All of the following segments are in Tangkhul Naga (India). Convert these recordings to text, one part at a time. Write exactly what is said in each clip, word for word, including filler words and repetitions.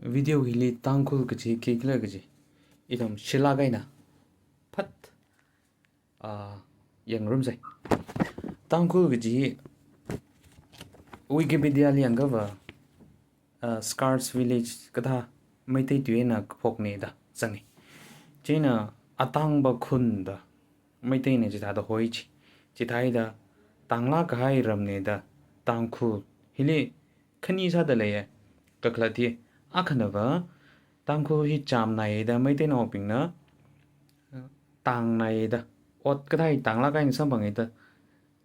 Video hili Tangkhul kaji khikhala kaji ithum shilāk eina phat, ah, yangrumsei. Tangkhul kaji Wikipedia li yangakha va, ah, scarce village kathā Meitei tui eina kaphokna da zangi. Chieina atangva khun da Meiteina chithāda hoi chi. Chithāda tanglāk kahai ramna da Tangkhul. Hili khani sāda leiya. Kakhalat hi, akhana va Tangkhul hi chāmnai da Meiteinaobingna, ah, tangnai da. Ot kathā tanglāk eina samphanga da.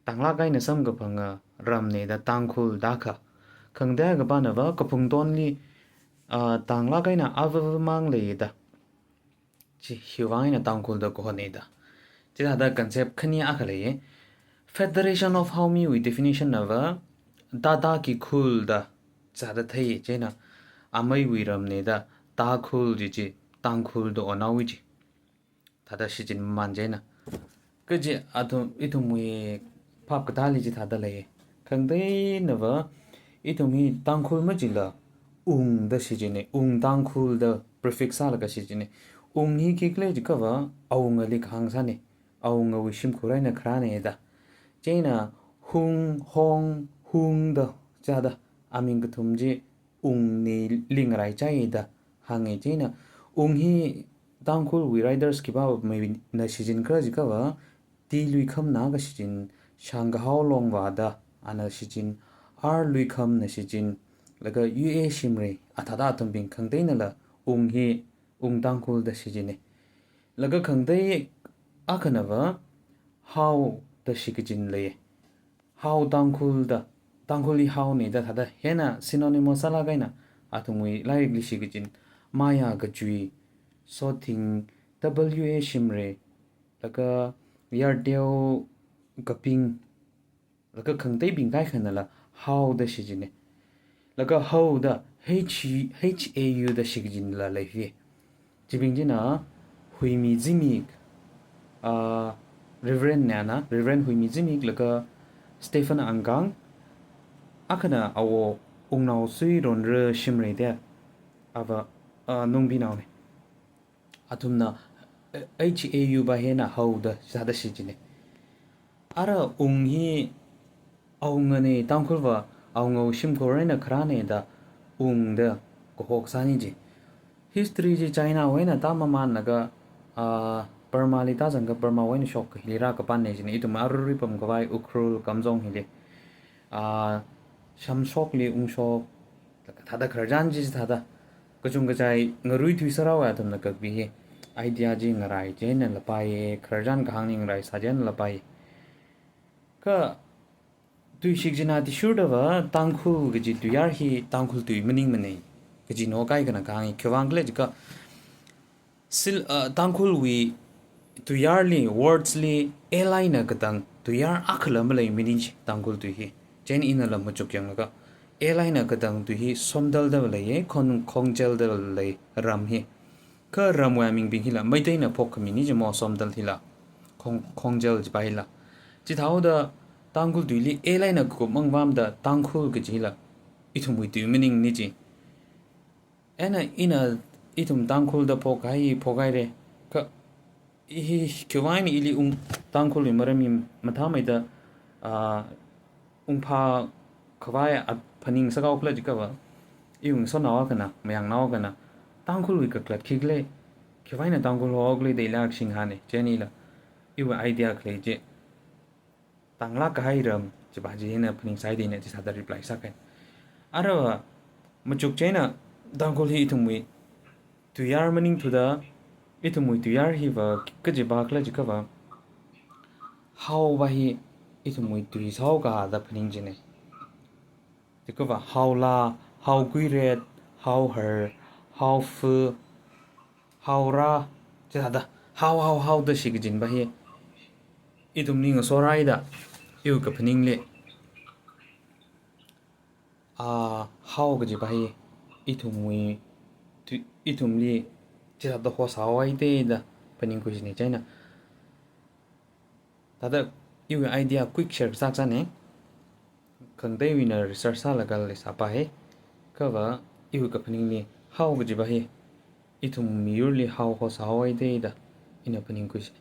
Tanglāk eina samkaphanga ramna da Tangkhul da kha. Khangatei akhana va kaphungtonli, ah, tanglāk eina avāva mang lei da. Chi hiwui vang eina Tangkhul da kahona da. Chithāda concept khani akha lei. Federation of Haomi wui definition na va, Tata ki khul da, chithāda thei, chieina ameiwui ramna da, Takhul chi chi, Tangkhul da onhaowa chi. Thāda shichin mamān chieina. Kaji athum, ithumwui phap katāli chithāda lei. Khangateina va, ithum hi Tangkhul machila, ung da shichina, ung Tangkhul da prefix sālaga shichina. Ung hi khikhala jiakha va, awungali kahāng sāna. Awungawui shimkhur eina kharāna da. Chieina hung, hong, hung da, chithāda, aming kathum chi, ungli ngarai chai da hānga chieina. Ung hi Tangkhulwui writers khipāmeina shichinkhala jiakha va, T. Luikhamna kashichin, Shangkahao Longvā da ana shichin, R. Luikhamna shichin, laga U. A. Shimray, athāda athumbing khangateinala, ung hi, ung Tangkhul da shichina. Laga khangatei akhana va, hao da shikachin lei. Hao Tangkhul da, Tangkhul hi haona da thāda, hina synonymous sālāk eina, athumwui lairikli shikachin, Maya Kachui, Sothing, W. A. Shimray, laga Yarteo Kaping, laga khangateibing kaikhanala, hao da shichina. Laga hao da, H, H A U da shikachinla lei hi. Chibing china, Huimi Zimik, ah, Reverend na na, Reverend Huimi Zimik laga Stephen Angkang, akhana awo Ungnao Suironra Shimray da, ava, ah, Nungbinaona. Athumna, eh, H A U va hina hao da, chithāda shichina. Ara ung hi awungana Tangkhul va, awungawui shimkhur eina kharāna da, ung da kahok sāna chi. History chi Chinawui eina tāmamānlaga, ah, Burmali tāzangakha Burmawui eina shok hili rākapāna china, ithum aruirui pamkhavai Ukhrul, Kamjong hili. Ah, shamshokli ungshok, thāda khararchan chi thāda. Kachungkha chi ngarui tui sārao athumna kakpi hi. Idea chi ngarai chieina lapai, khararchan kahāngli ngarai sā chieina lapai. Kha tui shikachin athishurda va, Tangkhul kaji tuiyār hi Tangkhul tui maningmana. Kaji no kaikhana kahāng hi, khiwuivang khala jiakha, sil, ah, Tangkhulwui tuiyārli, words li, L eina katang tuiyār akhala malei mini chi, Tangkhul tui hi. Chieina inala machuk yanglaga, L eina katang tui hi Somdal da leiya, Khon-, Khongjal da lei ram hi. Kha ramwui amingbing hila, Meiteina phokkhami ni chi mo Somdal hila, Khong-, Khongjal chipa hila. Chithāhaoda Tangkhul tuili L eina kakup mang vāmada Tangkhul kaji hila, ithumwui tui maningna chi. Eina ina ithum Tangkhul da phokhai, phokhaira. Kha i hi khiwuivang ili ung Tangkhulwui maram hi mathāmeida, ah, ungphākhavai a phaning sākahao khala jiakha va, iwui ngasotnao akhana, mayangnao akhana, Tangkhulwui kakhalat khikhala, khiwuivang eina Tangkhul hokhala da ila akashing hānga, chieina ila, iwui idea khalei chi. Tanglāk kahai ram, chipa chi hina phaningsai da ina chithāda reply sākahai. Ara va, machuk chieina, Tangkhul hi ithumwui tuiyār maningthuda, ithumwui tuiyār hi va kajipa khala jiakha va, hao va hi ithumwui tui sāhaoka da phaning china. Jiakha va, haola, haokuiret, haohar, haofu, haora, chithāda, hao, hao, hao da shikachin va hi, ithumli ngasorai da, iwui kaphaningli. Ah, hao kajipa hi, ithumwui, tu-, ithumli, chithāda hosāhaowa da, phaningkhui china chieina. Thāda, iwui idea quick share kasā kasāna. Khangateiwui eina research sālaga leisāpai. Kha va, iwui kaphaningli, Hao kajiva hi ithum miyurli hao hosāhaowa da ina phaningkhuisa.